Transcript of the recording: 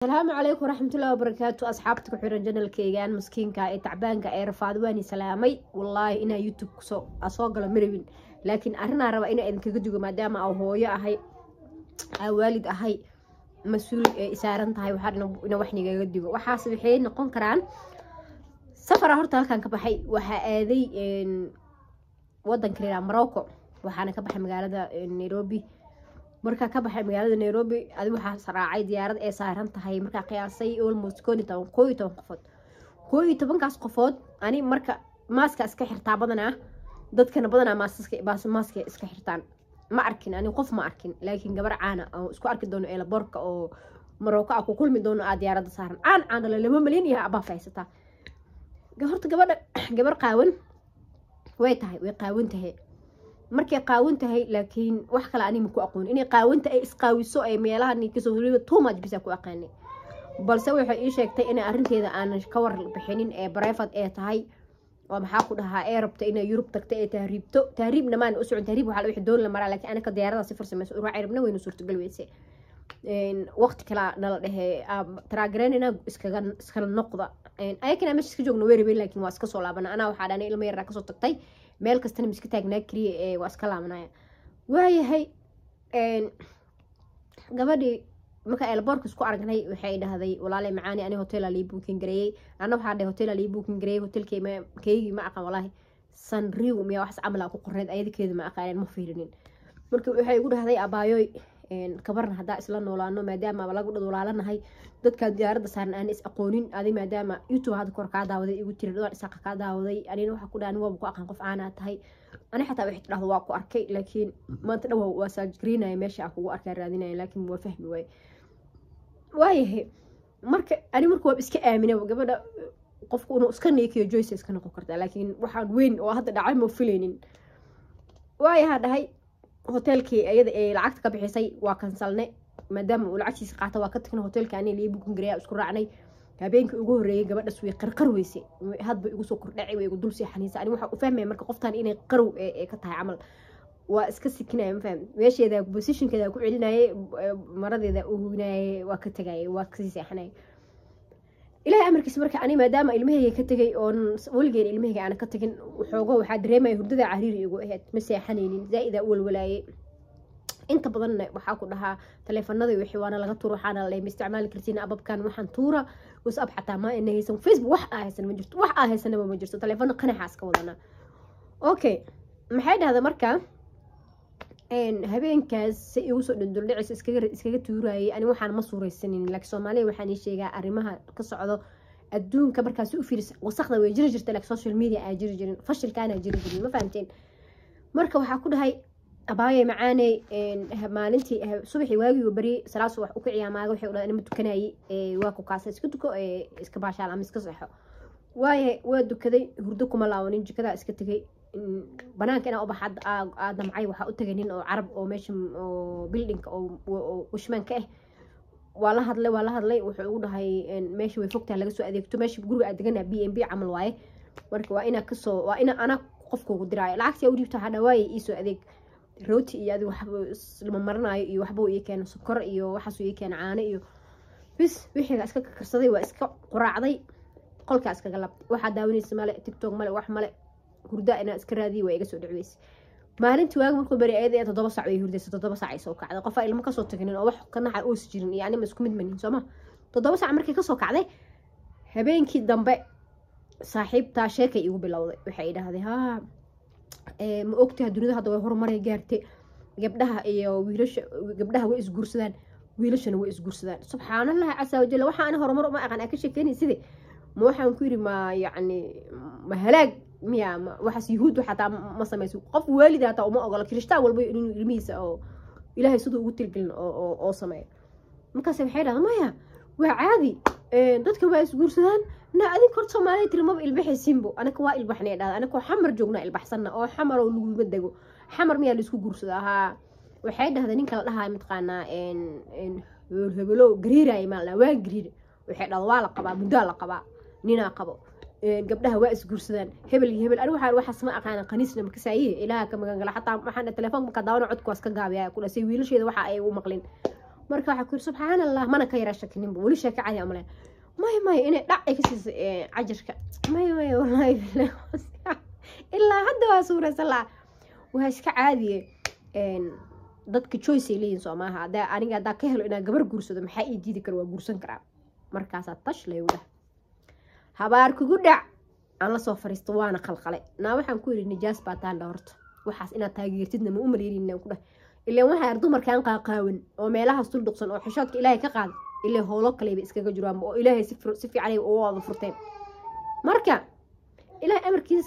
Asalaamu calaykum waraxmatullahi wabarakaatu. Asxaabta ku xiran channelkeygan maskiinka ee tacbaanka ee rafaad, waani salaamay. Wallaahi inaa YouTube kusoo soo galo marabin, laakiin arrinaa raba inaa idinkaga dugo, maadaama aa hooyo ahay, aa waalid ahay, mas-uul ee isaaran tahay. Waxaa ina wax nigaga digo, waxaas waxay noqon karaan safara. Horta halkan ka baxay, waxaa aaday wadanka la yidhaha Morocco, waxaana ka baxay magaalada Nairobi. Markaa ka baxay magaalada Nairobi, adi waxaa raacay diyaarad ee saaran tahay, markaa qiyaasay, almost 11, 11 qofood. 11-kaas qofood ani marka maaska iska xirtaa badanaa, dadkana badanaa maaska iska xirtaan. Ma arkin ani qof, ma arkin, laakiin gabar caana oo isku arki doono airportka oo Morocco a ku kulmi doono aa diyaaradda saaran, caan caana le 2 malyan iyo abaaf haysataa. Horta gabadha gabar qaawan way tahay, way qaawan tahay. Markay qaawan tahay, laakiin wax kale ani ma ku aqoon inay qaawanta ay isqaawiso ay meelaha kasoo weliba too much bisa ku aqaanay. Balse waxay ii sheegtay inay arrinteeda aanan ka war bixinin ee private ee tahay, oo maxaa ku dhahaa, ee rabta inay Yurub tagto ee tahriibto. Tahriibna maan u socon, tahriib waxaa wixii doon la maraa, laakiin anaka diyaarada si farsamayso u rabna, waynu suurtagal weyse. Waqti kale nala dhehe taraagareynayna, iskaga iskala noqda. Ayakana meesha iska joogno way rabeen, laakiin waa iska soo laabana. Anaa waxaa dhanay ilmo yaraa kasoo tagtay, meel kastana ma iska taagnaa keliya ee waa iska laabanaya. Waayahay, gabadhii marka airportka isku aragnay, waxay dhahday: "Walaalay macaani, ani hotel lii booking gareeyey." Anna waxaa dhahay: "Hotel lii booking gareeyey, hotelkay keygii ma aqaan walaahi, Sanriw miya waxas camal aa ku qorneed, ayadakeedu ma aqaaneen, ma fiirinin." Marka waxay igu dhahday: "Abaayoy, kabarna haddaa isla noolaano, maadaama lagu walaalanahay, dadkaa diyaaradda saaran aan is aqoonin, adi maadaama YouTube hadda kor kaa daawaday igu tiri, dhawaan Isaaqa kaa daawaday." Anina waxaa ku dhaha: "Ani waaba ku aqaan, qof caanaa tahay." Ani xataa waxay tidhahdo waa ku arkay, laakiin maanta dhan waa saajgareynaya, meesha aan kugu arkaa raadinaya, laakiin waa fahmi waaye. Waayahay, marka ani marka waaba iska aamina gabadha, qofku inuu iska neekiyo joyce iska noqon kartaa, laakiin waxaan weyn oo hadda dhacay ma filaynin. Waayaha dhahay, hoteelkii iyada ee lacagta ka bixisay waa kansalne, maadaama uu lacagtiisa qaata. Waa ka tagna hoteelka ani lii booking gareeya, isku raacnay. Habeenkii ugu horreeyay gabadhas way qarqar weyse, hadba igu soo kordhacay, way igu dul seexanaysa. Ani waxaa u fahmaya marka qoftan inay qarow ee ka tahay camal, waa iska sikinaya, ma faham, meesheeda positionkeeda ku celinayay, maradeeda u hubinayay, waa ka tagayay, waa kasii seexanayay. Ilaahay amarkiisa, marka ani maadaama ilmahayga ka tegay oon weligeen ilmahayga aana ka tagin, waxoogo waxaa dareemaya hurdada cariiri igu ahayd, ma seexanaynin, zaa-ida u walwalaayay. Inta badanna waxaa ku dhahaa taleefanada wixii waana laga tuura, waxaana la ma isticmaali kartiin ababkan, waxaan tuura WhatsApp xataa ma ina haysan, Facebook wax aa haysan ma jirto, wax aa haysanaba ma jirto, taleefano qanaxaas ka wadana. Okay, maxay dhahda marka, habeenkaas si igu soo dhunduldhicisa iskaga tuurayay. Ani waxaan ma suuraysanin, laakiin Soomaaliya waxaan ii sheegaa arrimaha ka socdo adduunka. Markaasi u fiirisa, wasaqda way jiri jirta, laakiin social media aa jiri jirin, fashilkaana jiri jirin, ma fahamteen? Marka waxaa ku dhahay: "Abaaye macaaney, maalintii subaxii waagii beri salaad subax u kiciyaa maaga." Waxay dhahay: "Ma tukanayay." "Waa ku kaasa, iska tuko, iska baashaal ama iska seexo." Waaye, waa dukaday, hurdo kuma laabanin, jikadaa iska tegay. Banaanka inaa ubax aa damcay, waxaa u tagay nin oo Carab oo meesha oo buildingka oo watchman ka ah. Waa la hadlay, waa la hadlay. Wuxuu ugu dhahay: "Meesha way fogtahay laga soo adeegto, meesha guriga aad deganaa B&B camal waaye, marka waa inaa kasoo, waa ina anaa qofka ugu diraayo lacagtii u dhiibta." Waxaa dhawaaye: "Iisoo adeeg rooti iyo adi waxba lama maranayo iyo waxba ii keeno, sokor iyo waxaasuu ii keena, caano iyo bis." Wixiga iska karsaday, waa iska quraacday, qolkaa iskaga labtay. Waxaa daawanaysa male, TikTok male, wax male, hurda inaa iska raadiyay waa iga soo dhacweysa. Maalintii waagi markuu beri, ayada 7 sac way hurdaysa, 7 sac ay soo kacday. Qofaa ilmo kasoo taginin oo wax ka naxa uusi jirin iyo anima isku mid manin sooma. 7 sac markay kasoo kacday habeenkii dambe, saaxiibtaa sheekay igu bilowday. Waxay idhahday: "Haa, ma ogtahay dunida hadda way horumaray gaartay, gabdhaha iyo wiilasha, gabdhaha way isguursadaan, wiilashana way isguursadaan." Subxaanallahi casa wajalla, waxa ani horumar uma aqaan aa ka sheekeynay side ma. Waxaan ku yidhi: "Ma yacni ma halaag miya? Ma waxaas Yuhuud xataa ma samayso, qof waalid hataa uma ogola, Kirishtaan walba inuu ilmihiisa oo Ilaahay siduu ugu tilgelin oo sameeyo." Markaas waxay dhahda: "Maya, waa caadi, dadka waa isguursadaan na adink horta Soomaaliya tilmaba ilbaxaysiinbo, anaka waa ilbaxnay." Dhahda: "Anakoo Xamar joognaa ilbaxsanna oo Xamar oo laguma dego, Xamar miyaa laisku guursadaa?" Haa, waxay dhahday: "Ninka la dhahayo mataqaanaa hebelo gariiraya maa la waa gariir." Waxay dhahda: "Waa la qabaa, muddaa la qabaa, ninaa qabo, gabdhaha waa isguursadaan, hebel iyo hebel." Ani waxaan waxaas ma aqaana, qaniisna makasaaye, Ilaaha ka magangala. Xataa waxaan telefoonka markaa daawana codka waa iska gaabiyaa, ku dhasay wiilasheeda waxa ay u maqlin. Marka waxaa ku yiri, subxaan Allah, mana ka yaraa shakininba weli, sheeka cadi amale. May may, inay dhac ay ka siisay cajarka. May may, wallaahi billahi, ilaa hadda waa suuraysan laha. Waa iska caadiye, dadka choice ay leeyihin, soo maaha? Haddaa aniga haddaa ka helo inaa gabar guursado, maxaa ii diidi kara? Waa guursan karaa. Markaasaa tash laygu dhah, habaar kugu dhac, aan lasoo fariisto, waana qalqalay. Naa waxaan ku yidhi, nijaas baa taandha horta, waxaas inaad taageertidna ma u maleynin ku dhah. Ilaan waxaa dumarkan qaaqaawan oo meelahaas duldhuqsan oo xishoodka Ilaahay ka qaada, ilaa howlo kaleba iskaga jiraan oo Ilaahay si fiican ay uga wada furteen. Marka Ilaahay amarkiis